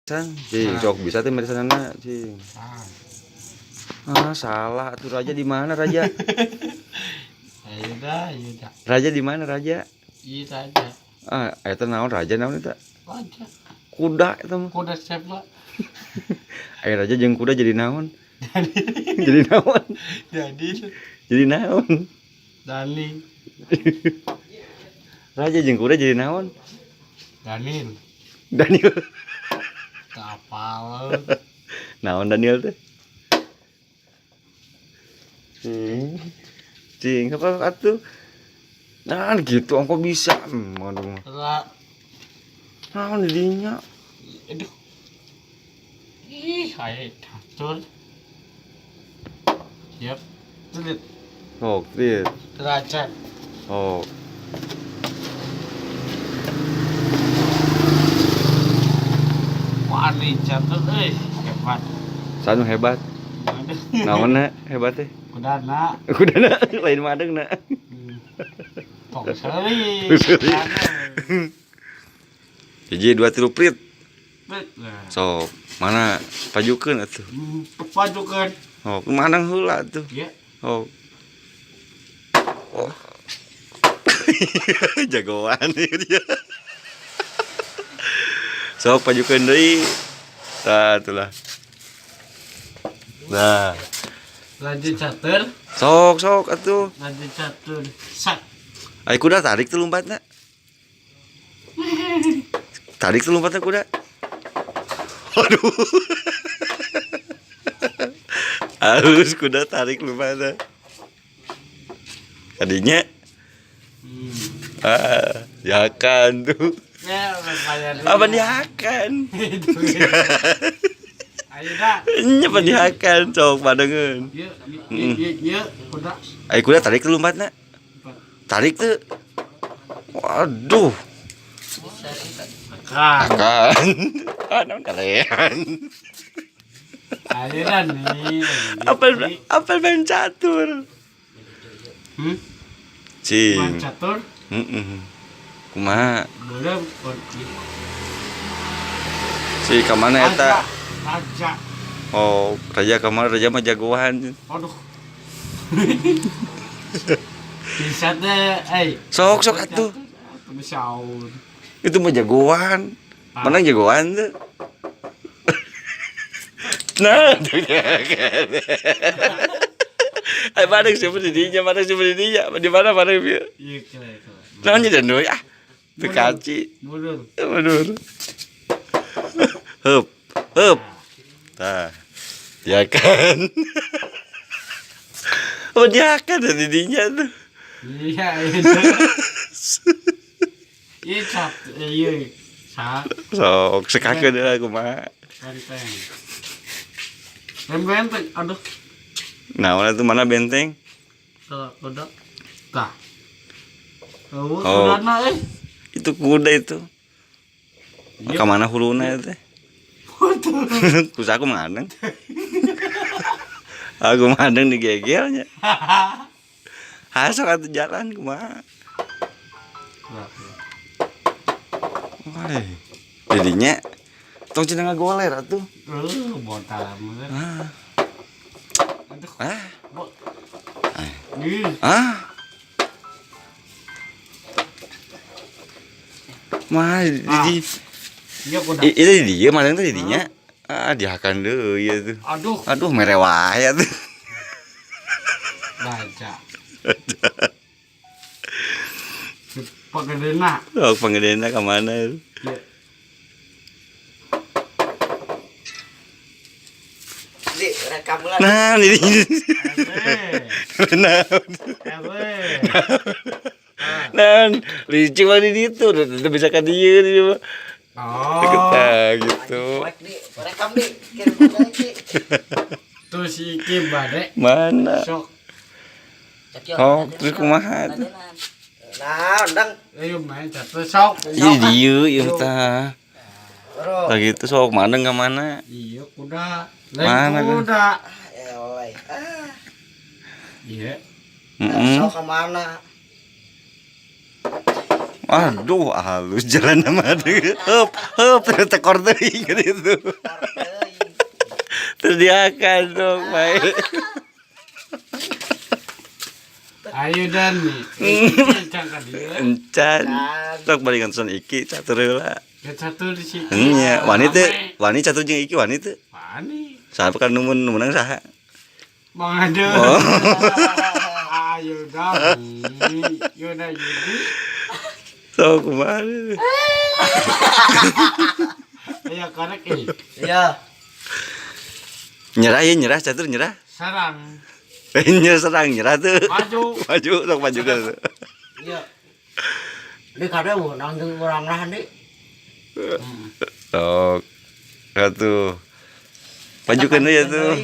San, cing, sok bisa teh meresanana, cing. Ah, salah atuh raja di mana raja? Ayo dah, ayo dah. Raja di mana raja? Iya raja. Ah, eta naon raja naon eta? Raja. Kuda eta mah. Kuda sebelah. Aya raja jeung kuda jadi naon? Jadi naon? Jadi. Jadi naon? Dani. Raja jeung kuda jadi naon? Daniel. Daniel. Kapal. Naon Daniel teh? Cing, apa atuh? Nah, gitu engko bisa. Aduh. Lah. Naon didinya? Aduh. Ih, ayo catur. Siap. Sulit. Oh, clear. Raja. Oh. Wah, ini catur euy, hebat. Sanu hebat. Naonna hebat teh? Kudana. Kudana lain madeng na. Tong seuri. Hiji dua tilu prit. So, mana pajukeun atuh? Pajukeun. Oh, madang heula atuh. Iya. Oh. Oh. Jagoan dia. Sok pajukeun deui. Tah itulah. Nah. Lanjut catur. Sok sok atuh. Lanjut catur. Sak. Ai kuda tarik tuh lompatna. Tarik tuh lompatna kuda. Aduh. Halus kuda tarik lompatna. Tadinya. Ah, dihakan tuh. Ya, apa dihakan? Ayo dah. Nya apa dihakan sok padengeun. Ieu ieu ieu kuda. Ai kuda tarik tuh lompatna. Tarik tuh. Waduh. Akan. Akan. Ah, naon kalian. Ayo dah nih. Apel apel main catur. Cing. Main catur? Heeh. Kumaha? Boleh. Si ka mana eta? Raja. Oh, raja ka mana? Raja mah jagoan. Aduh. Bisa deh, eh. Sok sok atuh. Bisa. Itu mah jagoan. Mana jagoan tuh? Nah, eh, mana siapa didinya, mana siapa didinya, di mana mana dia? Iya, kira. Nah, jadi deui ah. Teu kaci. Mundur. Mundur. Hup, hup. Tah. Ya kan. Oh, dia kan dari didinya tuh. Iya, itu. Iya, cap, iya. Sa. Sok sekakeun deui kumaha. Benteng. Benteng, aduh. Nah, mana tuh mana benteng? Tuh, kuda. Tah. Oh, Oh. kudana eh. Itu kuda itu. Iya. Ka mana huluna itu teh? Kusa aku madeng. Aku madeng digegelnya. Hasok atuh jalan kumaha. Wah. Jadinya tong cenah ngagoler atuh. Botal. Ah. Aduh. Ah. Ih. Ah. Mah di Iya kuda. Itu di dia madeng teh di dinya. Ah, dihakan deui ieu tuh. Aduh. Aduh, mere wae atuh. Raja. Pagedena. Oh, pangedena ka mana itu? Iya. Di rekam lah. Nah, ini. Nah, nah, licik mah di ditu, udah bisa ka dieu di mah. Oh. Kita gitu. Di rekam di kirim lagi. Tuh si Iki bade. Mana? Sok. Oh, terus kumaha tuh? Nah, undang. Ayo main catur sok. Iya dieu ieu tah. Bro. Lah gitu sok mana ka mana? Iya kuda. Mana, Lain kuda. Ya, oi. Ah. Iya. Heeh. Sok ke mana? Aduh, halus jalan nama teh. Heup, heup tekor teuing gitu. Terdiakan dong, baik. Ayo dan nih. Iki can ka dieu. Encan. Sok bari ngantosan Iki catur heula. Ke catur si Iki. Nya, wani teu, wani catur jeung Iki wani teu. Wani. Saha kan nu menang saha? Mang Ade. Oh. Ayo dan. Yuna Yudi. Sok kumaha? Ayo korek eh. Iya. Nyerah ya nyerah catur nyerah. Serang. Nyerah serang nyerah tuh. Maju. Maju sok maju kan. Iya. Di kada menang jeung urang lah di. Sok. Atuh. Majukeun ya tuh.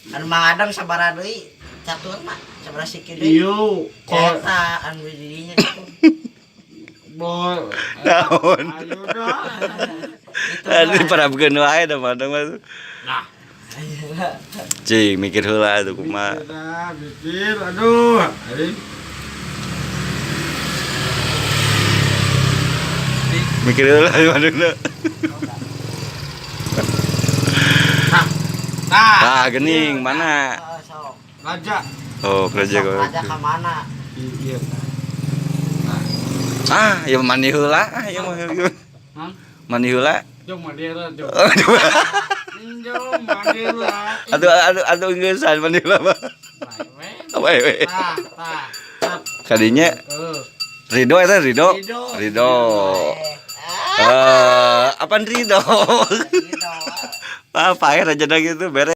Anu Mang Adang sabaraha deui catur mah sabaraha siki deui. Iyo. Kor. Eta anu di dinya gitu. Bol. Naon? Ayo dah. Itu Aduh mah. parabkeun wae da mah dong mah. Nah. Cing mikir heula atuh kumaha. Mikir dah, mikir. Aduh. Ayo. Mikir heula madungna. Nah. Nah. Tah geuning mana? Oh, sok. Raja. Oh, kerja Sok kok. raja ka mana? Iya. Ah, ya mandi heula, ah ya mah. Hah? Mandi heula. Jom mandi lah, jom. Jom mandi lah. Aduh aduh aduh geussan mandi heula mah. Baik, we. Apa we? Tah, tah. Tap. Kadinya Eh. Ridho eta Ridho. Ridho. Ridho. Eh, Eh, apaan Ridho? gitu. Apa ya raja gitu beres.